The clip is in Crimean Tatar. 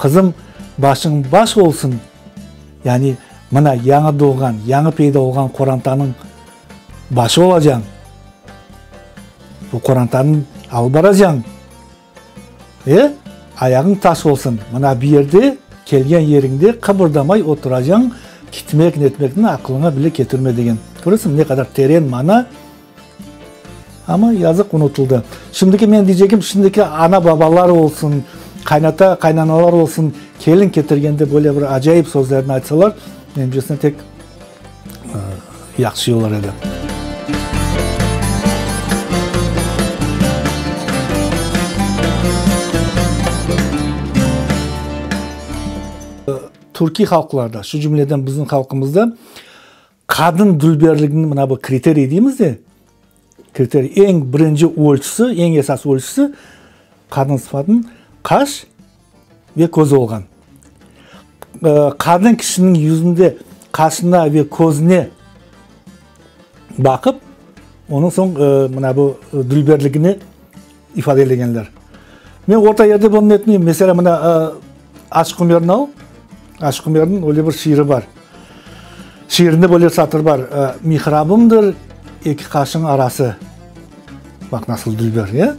Qızım, başıñ baş olsun, yani mına yañı doğğan, yañı peyda olğan qorantanıñ başı olacañ, bu qorantanı alıp baracañ. E, ayağıñ taş olsun, mına bu yerde, kelgen yeriñde qıbırdamay oturacañ, kitmek, netmekni aqılıña bile ketirme degen. Köresiñmi, ne qadar teren mana, amma yazıq unutıldı. Şimdiki men deycegim, şimdiki ana-babalar olsun, qaynata, qaynanalar olsun, kelin ketirgende böyle bir acayip sözlerni aytsalar, menimcesine tek yahşı olur edi. Türkiy halqlarda, şu cümleden bizim halqımızda qadın dülberliginiñ mına bu kriteriy deymiz de, kriteriy, eñ birinci ölçüsi, eñ esas ölçüsi qadın sıfatınıñ qaş ve köz olğan. Qadın kişiniñ yüzünde qaşına ve közüne baqıp, onıñ soñ mına bu dülberligini ifadelegenler. Men orta yerde bunı netmeyim. Meselâ, mına Aşıq Ümerni al. Aşıq Ümerniñ öyle bir şiiri bar. Şiirinde böyle satır bar, Mihrabımdır eki qaşıñ arası. Baq nasıl dülber, ya?